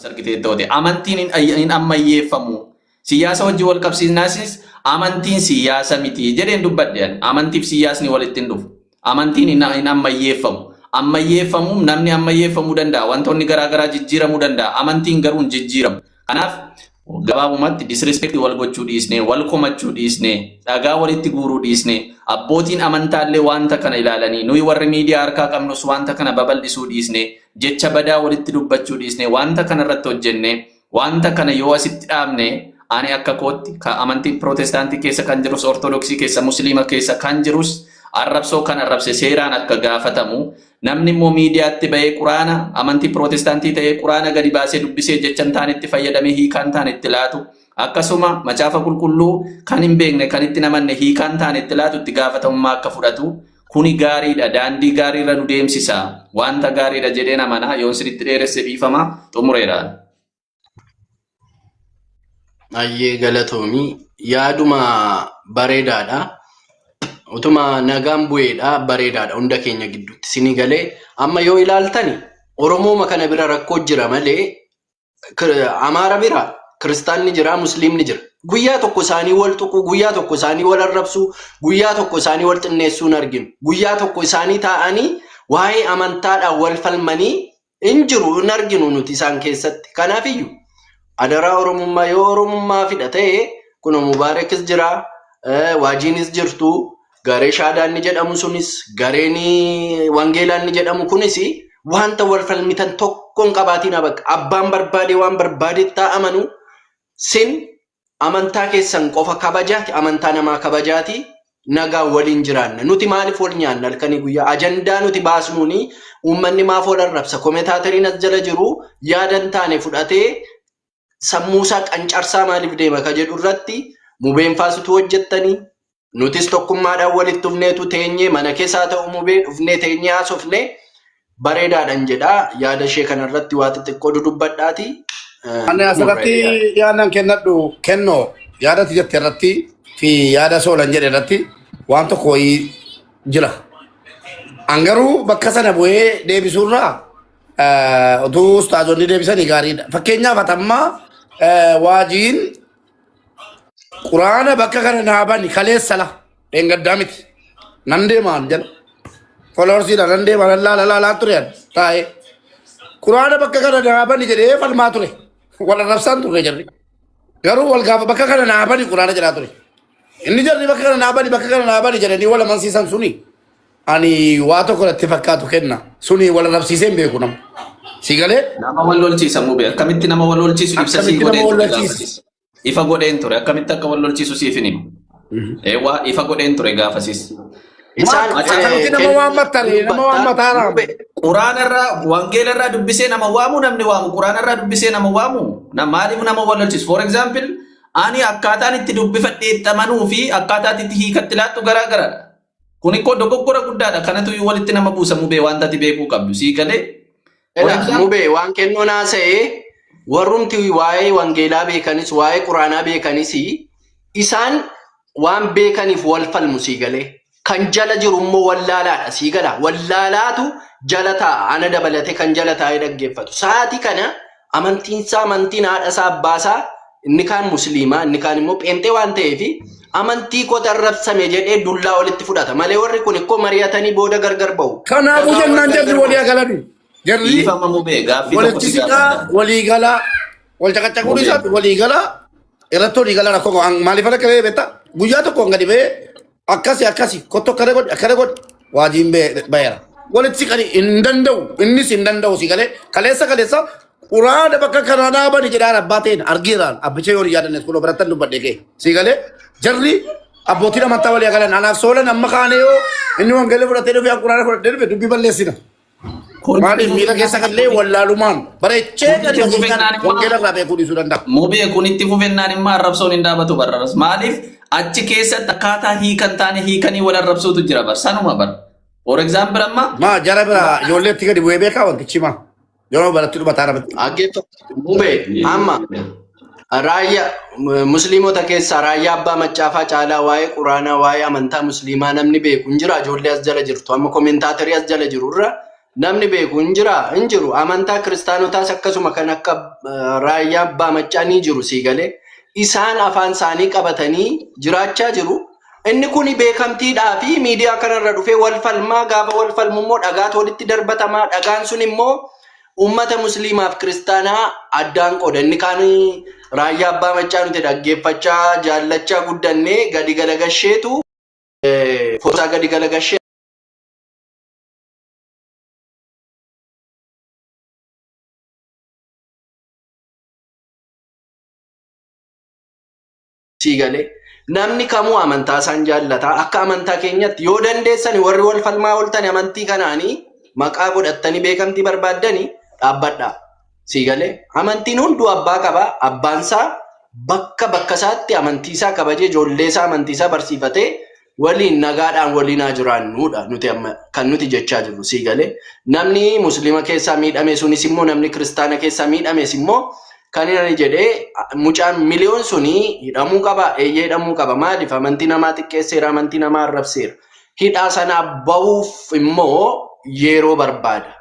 Argiteetta ta'e amantiin hin ammayyeeffamu. Siyaasa wajjin wal qabsiisnaasis amantiin siyaasa miti jedheen dubbadhe ani. Amantiif siyaasni walitti hin dhufu. Amantiin hin ammayyeeffamu. Ammayyeeffamuun namni ammayyeeffamuu danda'a. Wantoonni garaa garaa jijjiiramuu danda'a. Amantiin garuu hin jijjiiramu. Kanaaf gabaabumatti disrespect wal gochuu dhiisnee, wal komachuu dhiisnee, dhagaa walitti guuruu dhiisnee, abbootiin amantaallee wanta kana ilaalanii, nuyi warri miidiyaa harkaa qabnus wanta kana babal'isuu dhiisnee, jecha badaa walitti dubbachuu dhiisnee, wanta kana irratti hojjennee, wanta kana yoo asitti dhaabne, ani akka kootti ka amantii Pirootestaantii keessa kan jirus, Ortodoksii keessa, Musliima keessa kan jirus, arrabsoo kan arrabse seeraan akka gaafatamu, namni immoo miidiyaatti bahee Quraana, amantii Pirootestaantii ta'ee Quraana gadi baasee dubbisee jecha hin taane itti fayyadamee hiikaa hin taane itti laatu, akkasuma Macaafa Qulqulluu kan hin beekne, kan itti namanne, hiikaa hin taane itti laatu itti gaafatamummaa akka fudhatu. Kuni gaariidha, daandii gaariirra nu deemsisa, wanta gaariidha jedheen amanaa. Yoon sinitti dheeresse dhiifama, xumureera. Ayyee, galatoomii, yaaduma bareedaadha. Utuma nagaan bu'eedha, bareedaadha hunda keenya gidduutti isinii galee. Amma yoo ilaaltani Oromooma kana bira rakkoo jira malee Amaara bira Kiristaanni jira, Musliimni jira. Guyyaa tokko isaanii wal tuquu, guyyaa tokko isaanii wal arrabsuu, guyyaa tokko isaanii wal xinneessuu hin arginu. Guyyaa tokko isaanii taa'anii waa'ee amantaadhaan wal falmanii hin jiru, hin arginu nuti isaan keessatti. Kanaafiyyuu adaraa Oromummaa, yoo Oromummaa fidha ta'e, kunoo Mubaarekis jira, Waajiinis jirtu, garee Shaadaanni jedhamu sunis, gareen Wangeelaanni jedhamu kunis wanta wal falmitan tokko hin qabaatiin. Bakka abbaan barbaade waan barbaade taa'amanu, sin amantaa keessan qofa kabajaati, amantaa namaa kabajaati, nagaa waliin jiraanna. Nuti maaliif wal nyaanna halkanii guyyaa? Ajandaa nuti baasnuuni uummanni maaf wal arrabsa? Commentatoriin as jala jiru yaada hin taane fudhatee sammuusaa qancarsaa maaliif deema ka jedhu irratti Mubeen faasitu hojjettanii, nutis tokkummaadhaan walitti dhufneetu teenyee, mana keessaa ta'u Mubee dhufnee teenyee haasofnee bareedaadhaan jedha. Yaada ishee kanarratti waa xixiqqoo dudubbadhaati. Ani asirratti yaadan kennadhu kennoo yaadatti jette irratti fi yaada Soolan jedhe irratti waan tokko wayii jira. An garuu bakka sana bu'ee deebisuurraa utuu ustaazonni deebisanii gaariidha. Fakkeenyaaf atammaa Waajiin Quraana bakka kana naa bani kaleessa la dheengaddaa miti. Nan deemaan jala. Followersiidha nan deema, nan laala laalaa ture an taa'ee. Quraana bakka kana naa bani jedhee falmaa ture. Wal arrabsaan turre jarri. Garuu wal gaafa bakka kana naa bani Quraana jedhaa ture. Inni jarri bakka kana naa bani, bakka kana naa bani jedhanii wal amansiisan suni ani waa tokko natti fakkaatu kenna. Suni wal arrabsiisee hin beeku nama. Si galee? Nama wal lolchiisa, Mubee. Akkamitti nama wal lolchiisu ibsa sii Akkamitti nama godheen wal ture lolchiisa? gaafasis. Ifa godheen ture. Akkamitti akka wal lolchiisu siif hin himu. Eewwa, ifa godheen ture gaafasis. Isaan Akkamitti nama waammattare, nama waammataara? Quraana irraa, Wangeela irraa dubbisee nama waamu, namni waamu Quraana irraa dubbisee nama waamu na maaliif nama wal lolchiisu? For example, ani akkaataan itti dubbifadhee itti amanuu fi akkaataan itti hiikatti laattu garaa garadha. Kun ikkoo dogoggora guddaadha. Kanatu iyyuu walitti nama buusa, Mubee, wanta ati beekuu qabdu. Sii galee? For Ela, example, Mubee, waan kennoon haasa'ee warrumti waa'ee Wangeelaa beekanis waa'ee Quraanaa beekanis isaan waan beekaniif wal falmu, sii galee. Kan jala jiru immoo wallaalaadha, sii gala. Wallaalaatu jala taa'a, ana dabalatee kan jala taa'ee dhaggeeffatu. Sa'aatii kana amantiinsaa, amantiin haadha isaa, abbaa isaa, inni kaan Musliimaa, inni kaan immoo Pheenxee waan ta'eef amantii koota arrabsame jedhee dullaa walitti fudhata malee warri kun ikkoo mari'atanii booda gargar ba'u. Kanaafuu Dhagaa wal jennaan jarri gargar walii ba'u. galan. Jarri Dhiifama Mubee, gaaffii tokko walitti si siqaa gaafadha. walii galaa wal caqacaquu Mubee. dhiisaatti walii galaa irratti walii galaa rakkoo qabu. Maaliif akka ta'e beektaa? Guyyaa tokko gadi ba'ee akkasi akkasi kottu akkana godhi akkana godhi Waajiin ba'eera. Walitti siqanii hin danda'u, innis hin danda'u. Si galee, kaleessa kaleessa Quraana bakka kanaa dhaabani jedhaan abbaa ta'een argiiraan abbicha yoo hin yaadanne kun birattan dubbadhe kee. Si galee, jarri abbootiin amantaa walii galan. Anaaf Soolan amma kaane yoo inni Wangeela fudhatee dhufe, Quraana fudhatee dhufe, dubbii balleessina. Maaliif miira keessa kallee wallaalumaan bareechee gadi Kunitti fageessaan fufennaan immoo Wangeela irraa beekuu dhiisuu danda'a. Mubee, kunitti fufennaan immoo arrabsoon hin dhaabatu barraras. Maaliif achi keessatti akkaataa hiikan taane hiikanii wal arrabsuutu jira bar, sanuma bar. For example amma Maa jara bira ijoolleetti gadi bu'ee beekaa wantichi maa yeroo baratti dhumataa namatti. Dhaggeeffatu. Mubee, amma raayyaa Musliimota keessaa raayyaa abbaa macaafaa caalaa waa'ee Quraanaa, waa'ee amantaa Musliimaa namni beeku hin jira. Ijoollee as jala jirtu amma commentatorii as jala jiru irra Namni beeku hin jiraa? Hin jiru. Amantaa kiristaanotaas akkasuma kan akka raayyaa abbaa maccaa ni jiru sii galee. Isaan afaan isaanii qabatanii jiraachaa jiru. Inni kun beekamtiidhaa fi miidiyaa kanarra dhufee wal falmaa gaafa wal falmu immoo dhagaatu walitti darbatamaa. Dhagaan sun immoo uummata musliimaaf kiristaanaa addaan qooda. Inni kaan raayyaa abbaa maccaa nuti dhaggeeffachaa jaallachaa guddannee gadi galagasheetu foosaa gadi galagashee sii galee namni kamuu amantaa isaan jaallata akka amantaa keenyatti yoo dandeessani warri wal falmaa ooltani amantii kanaanii maqaa godhattanii beekamtii barbaaddani dhaabbadhaa sii galee amantiin hunduu abbaa qaba abbaan isaa bakka bakka isaatti amantii isaa kabajee ijoollee isaa amantii isaa barsiifatee waliin nagaadhaan waliin haa jiraannuudha nuti amma kan nuti jechaa jirru sii galee namni musliima keessaa miidhame sunis immoo namni kiristaana keessaa miidhames immoo kan inni jedhee mucaan miliyoon suni hidhamuu qaba eeyyee hidhamuu qaba maaliif amantii namaa xiqqeesseera amantii namaa arrabseera hidhaa sanaa bahuuf immoo yeroo barbaada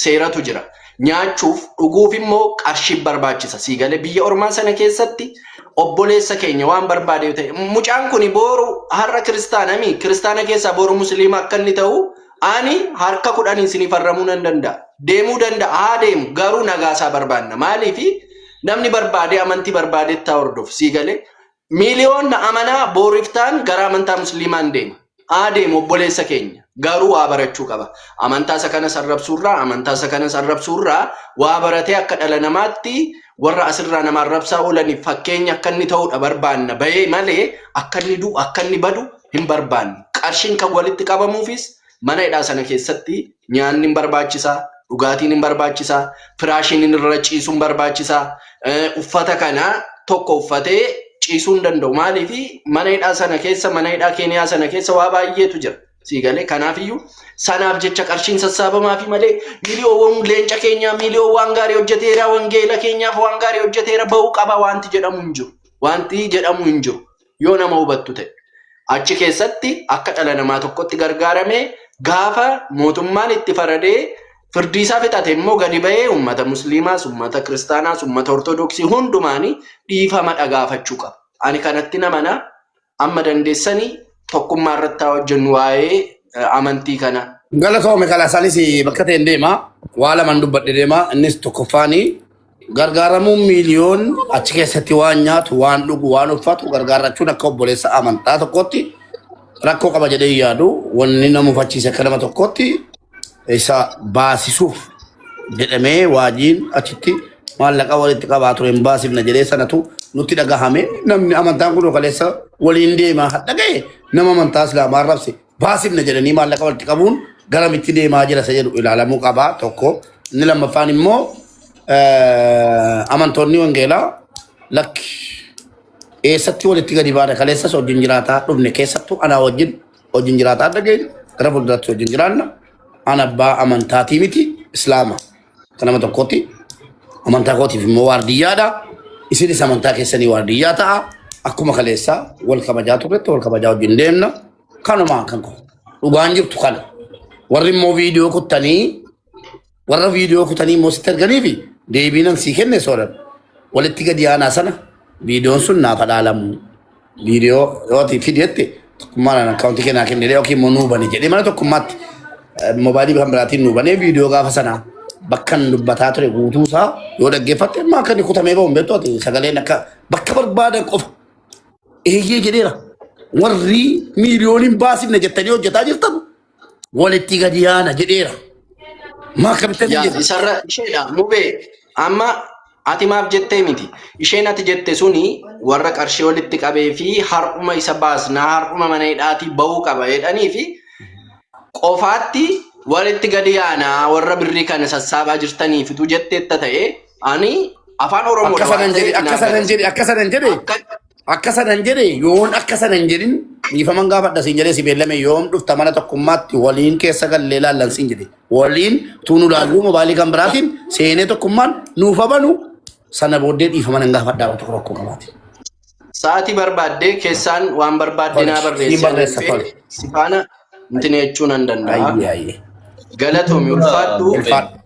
seeratu jira. Nyaachuuf dhuguuf immoo qarshii barbaachisa. Sii galee biyya ormaa sana keessatti obboleessa keenya waan barbaade yoo ta'e mucaan kun booru har'a kiristaanami kiristaana keessaa booru musliima akka inni ta'u ani harka kudhaniin isinii farramuu nan danda'a. Deemuu danda'a haa deemu garuu nagaasaa barbaanna. Maaliif namni barbaade amantii barbaadetti haa hordofu. Sii galee Miiliyoonna amanaa booriftaan gara amantaa musliimaan deema. Haa deemu obboleessa keenya. Garuu waa barachuu qaba. Amantaa isa kanas arrabsuurraa, amantaa isa kanas arrabsuurraa waa baratee akka dhala namaatti warra asirraa nama arrabsaa oolaniif fakkeenya akka inni ta'uudha barbaanna. Bahee malee akka inni du'u, akka inni badu hin barbaannu. Qarshiin kan walitti qabamuufis mana hidhaa sana keessatti nyaanni hin barbaachisaa, dhugaatiin hin barbaachisaa, firaashiin inni irra ciisu hin barbaachisaa, uffata kana tokko uffatee ciisuu hin danda'u. Maaliif mana hidhaa sana keessa mana hidhaa Keeniyaa sana keessa waa baay'eetu jira. Sii galee kanaafiyyuu sanaaf jecha qarshiin sassaabamaa fi malee miliyoowwan leenca keenyaa miliyoon waan gaarii hojjeteera wangeela keenyaaf waan gaarii hojjeteera ba'uu qaba wanti jedhamu hin jiru. Wanti jedhamu hin jiru. Yoo nama hubattu ta'e. Achi keessatti akka dhala namaa tokkotti gargaaramee gaafa mootummaan itti faradee firdii isaa fixate immoo gadi ba'ee uummata musliimaas, uummata kiristaanaas, uummata ortodoksii hundumaanii dhiifama dhagaafachuu qaba. Ani kanatti namana amma dandeessanii tokkummaa irratti haa hojjennu waa'ee amantii kana. Galatoome kalaasaanis bakka ta'een deema. Waa lamaan dubbadhe deema. Innis tokkoffaanii gargaaramuun miiliyoon achi keessatti waan nyaatu, waan dhugu, waan uffatu gargaarrachuun akka obboleessa amantaa tokkotti rakkoo qaba jedhee hin yaadu. Wanni nama mufachiise akka nama tokkotti isa baasisuuf jedhamee waajiin achitti maallaqa walitti qabaa ture hin baasifna jedhee sanatu nutti dhagahame. Namni amantaan kun kaleessa waliin deemaa hadha ga'e nama amantaa islaamaa arrabse baasifna jedhanii maallaqa walitti qabuun garamitti deemaa jira isa jedhu ilaalamuu qaba tokko. Inni lammaffaan immoo amantoonni wangeelaa lakki eessatti walitti gadi baana kaleessas wajjin jiraataa dhufne keessattuu anaa wajjin wajjin jiraataa dhageenye gara fuulduraatti wajjin jiraanna. Ana abbaa amantaatii miti islaama akka nama tokkootti amantaa kootiif immoo waardiyyaadha. Isinis amantaa keessanii waardiyyaa ta'a. Akkuma kaleessaa wal kabajaa turretti wal kabajaa wajjin deemna. Kanumaan kan koo dhugaan jirtu kana. Warri immoo viidiyoo kuttanii warra viidiyoo kutanii immoo sitti erganii fi deebii nan sii kenne sooran walitti gadi aanaa sana viidiyoon sun naaf dhaalamu. Viidiyoo yoo ati fidi jette tokkummaan akkaawuntii kennaa kennee yookiin immoo nuu bane jedhee mana tokkummaatti moobaayilii kan biraatiin nuu banee viidiyoo gaafa sanaa bakka inni dubbataa ture guutuu isaa yoo dhaggeeffatte amma akka inni kutamee bahu hin beektu ati sagaleen akka bakka barbaadan qofa eeyyee jedheera. Warri miiliyooniin baasifne jettanii hojjetaa jirtan walitti gadi yaana jedheera. Maa akkamitti Yaa jedha? isarra isheedha mubee amma ati maaf jettee miti isheen ati jette suni warra qarshii walitti qabee fi har'uma isa baasnaa har'uma mana hidhaatii bahuu qaba jedhanii fi qofaatti walitti gadi yaanaa warra birrii kana sassaabaa jirtaniifitu jetteetta ta'e ani afaan Akka Oromoodha waan sanan jedhe ta'eef akka naa sanan galas. jedhe akka sanan jedhe Akka akka sanan jedhe yoon akka sanan jedhin dhiifaman gaafadha siin jedhee si beellame yoom dhufta mana tokkummaatti waliin keessa gallee laallan siin jedhe waliin tuunu laalluu mobaayilii kan biraatiin seenee tokkummaan nuuf habanu sana booddee dhiifama nan gaafadhaa waan tokko rakkoo qabaate. Sa'aatii barbaaddee keessaan waan barbaadde Tole naa siin barreessi ani barreessa dhufee tole. si faana intini jechuu nan danda'a. Ayyee ayyee. Galatoomi ulfaadhu. Ulfaadhu.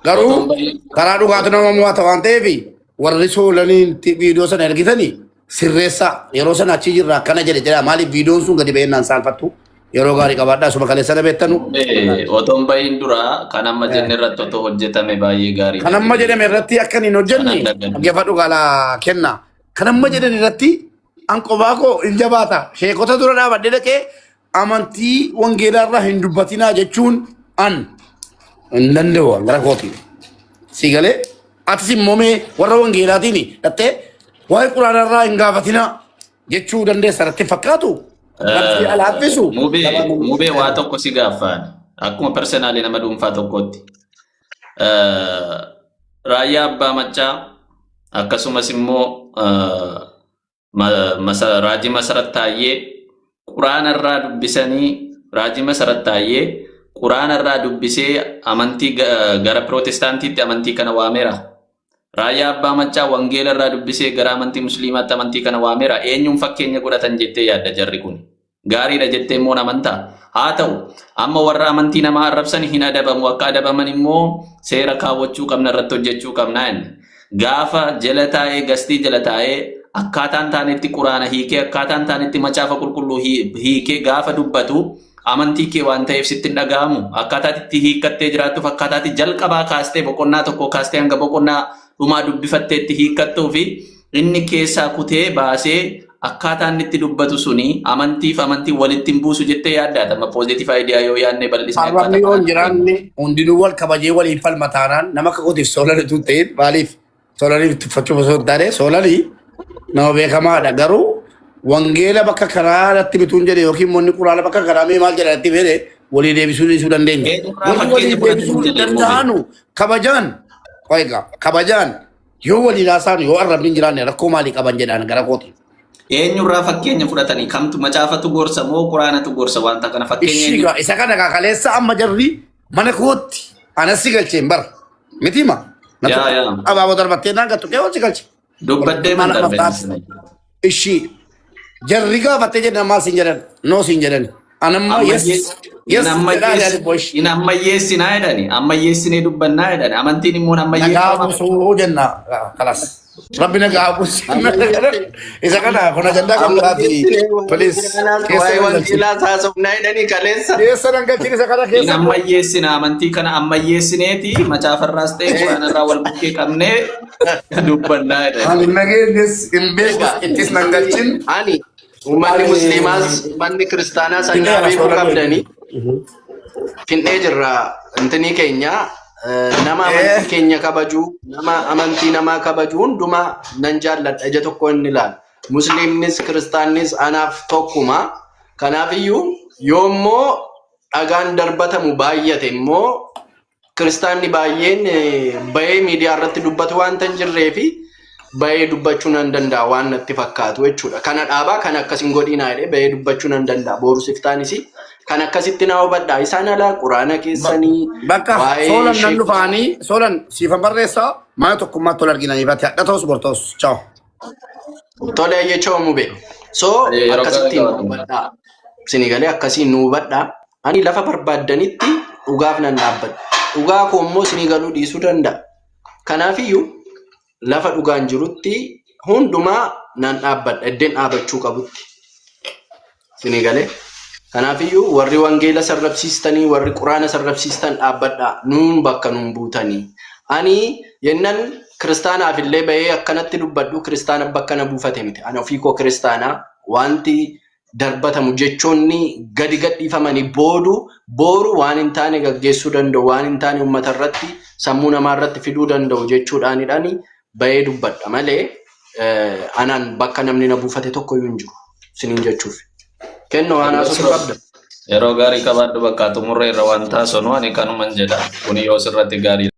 Garuu karaa dhugaatu nama mo'ata waan ta'eef warri soolaniin viidiyoo sana ergitanii sirreessaa yeroo sana achi jirra akkana jedhe jedha maaliif viidiyoon sun gadi ba'ennaan saalfattu yeroo gaarii qabaadhaa suma kaleessa na beektanu. Otoo hin bahin dura kan amma jenne irratti otoo hojjetame baay'ee gaarii. Kan amma jedhame irratti akka hin hojjenne Kanan daganne. dhaggeeffadhu galaa kenna. Kan amma jedhan irratti an qofaa koo hin jabaata. Sheekota dura dhaabadhee dhaqee amantii wangeelaa irraa hin dubbatinaa jechuun an hin danda'u gara kootiin. Si galee atis immoo mee warra wangeelaatiin dhattee waa'ee quraanaa irraa hin gaafatinaa jechuu dandeessa natti hin fakkaatu. Rabbi alaaffisu. Mubee mubee waa tokko si gaaffaan akkuma personally nama dhuunfaa tokkootti. Raayyaa Abbaa Maccaa akkasumas immoo Raajii Masarat Taayyee Quraana irraa dubbisanii Raajii Masarat Taayyee Quraana irraa dubbisee amantii gara Pirootestaantiitti amantii kana waameera. Raayyaa Abbaa Maccaa Wangeela irraa dubbisee gara amantii Musliimaatti amantii kana waameera. Eenyuun fakkeenya godhatan jettee yaadda jarri kun? Gaariidha jettee immoo amantaa? Haa ta'u, amma warra amantii namaa arrabsan hin adabamu. Akka adabaman immoo seera kaawwachuu qabna irratti hojjechuu qabna inni. Gaafa jala taa'ee gastii jala taa'ee akkaataan taanetti quraana hiikee akkaataan taanetti macaafa qulqulluu hiikee gaafa dubbatu amantii kee waan ta'eef sitti hin dhaga'amu. Akkaataa itti hiikkattee jiraattuuf akkaataa itti jalqabaa kaastee boqonnaa tokko kaastee hanga boqonnaa dhumaa dubbifattee itti hiikkattuu fi inni keessaa kutee baasee akkaataa inni itti dubbatu suni amantiif amantii walitti hin buusu jettee yaaddaata. Amma positive idea yoo yaadne bal'isnee Arrabni akkaataa yoo hin kanaan jiraanne hundinuu wal kabajee waliin falma taanaan nama akka kootiif soolani tun ta'in maaliif soolaniif tuffachuuf osoo hin taane soolanii nama beekamaadha garuu wangeela bakka karaa irratti bituun jedhe yookiin immoo inni quraana bakka karaa mee maal jedha irratti fedhe walii deebisuu dhiisuu dandeenya. Eenyurraa Warri fakkeenya walii fudhatan deebisuu jedhe immoo danda'anu kabajaan egaa kabajaan yoo waliin haasa'an yoo arrabni hin jiraanne rakkoo maalii qaban jedhaan gara kooti. Eenyurraa fakkeenya fudhatanii kamtu macaafatu gorsa moo quraanatu gorsa wanta kana fakkeenya Ishii eenyu gaa isa kana gaa kaleessa amma jarri mana kootti anas si galcheen bara miti ma na Yaa tuqe yaa abaaboo darbattee naan gattu qe'oo si galche Dubbadhee man mana darbe maftaas ishii jarri gaafattee jedhan maal siin jedhan noo siin jedhan anamma yes yes jedhaa jedhan bosh In ammayyeessinaa jedhani ammayyeessinee dubbannaa jedhani amantiin immoo hin nagaa ammayyeeffama. buusuu jenna kalas rabbi nagaa buusu isa kana kun ajandaa kan biraati please keessa Waa'ee nan galchin wangeelaa haasofnaa jedhanii kaleessa. keessa nan galchin isa kana In keessa ammayyeessina amantii kana ammayyeessineeti macaafarraas ta'e quraanarraa wal bukkee qabnee dubbannaa jedhani. Ani nageenyes hin beekus Egaa ittis nan galchin. ani uummanni Ani musliimaas uummanni kiristaanaas annaa finneera beekuu soora qabdanii finnee jirra intinii keenya nama amantii keenya kabaju nama amantii namaa kabaju hundumaa nan jaalladha ija tokko inni ilaala. Musliimnis kiristaannis anaaf tokkuma. Kanaafiyyuu yoommoo dhagaan darbatamu baay'ate immoo kiristaanni baay'een bahee miidiyaa irratti dubbatu waanta hin jirree fi bahee dubbachuu nan danda'a waan natti fakkaatu jechuudha. Kana dhaabaa kan akkas hin godhinaa jedhee bahee dubbachuu nan danda'a. Boru siftaanis kan akkasitti naa hubadhaa. Isaan alaa quraana keessanii Bakka waa'ee soolan nan sheekota dhufaanii soolan siifan barreessaa mana tokkummaatti wal arginanii bate hadha ta'us bor ta'us ciao. Tole jecha mube. So Yeroo gaarii akkasittiin nu qabaatu. hubadhaa. Isinii galee akkasiin nu hubadhaa. Ani lafa barbaaddanitti dhugaaf nan dhaabbadha. Dhugaa koo immoo isinii galuu dhiisuu danda'a. Kanaafiyyuu lafa dhugaan jirutti hundumaa nan dhaabbadha. Iddeen dhaabachuu qabutti. Isinii galee. Kanaafiyyuu warri wangeela sarrabsiistanii warri quraana sarrabsiistan dhaabbadhaa. Nuun bakka nuun buutanii. Ani yennan kiristaanaaf illee bahee akkanatti dubbadhu kiristaana bakka na buufate miti. Ani ofii koo kiristaanaa wanti darbatamu jechoonni gadi gadhiifamanii boodu booru waan hin taane gaggeessuu danda'u waan hin taane uummata irratti sammuu namaa irratti fiduu danda'u jechuudhaanidhaan bahee dubbadha malee anaan bakka namni na buufate tokko iyyuu hin jiru isiniin jechuuf. Kennoo waan haasoftu qabda. Yeroo gaarii qabaadhu bakka xumurre irra waan taasonu ani kanuman jedha. Kuni yoo sirratti gaarii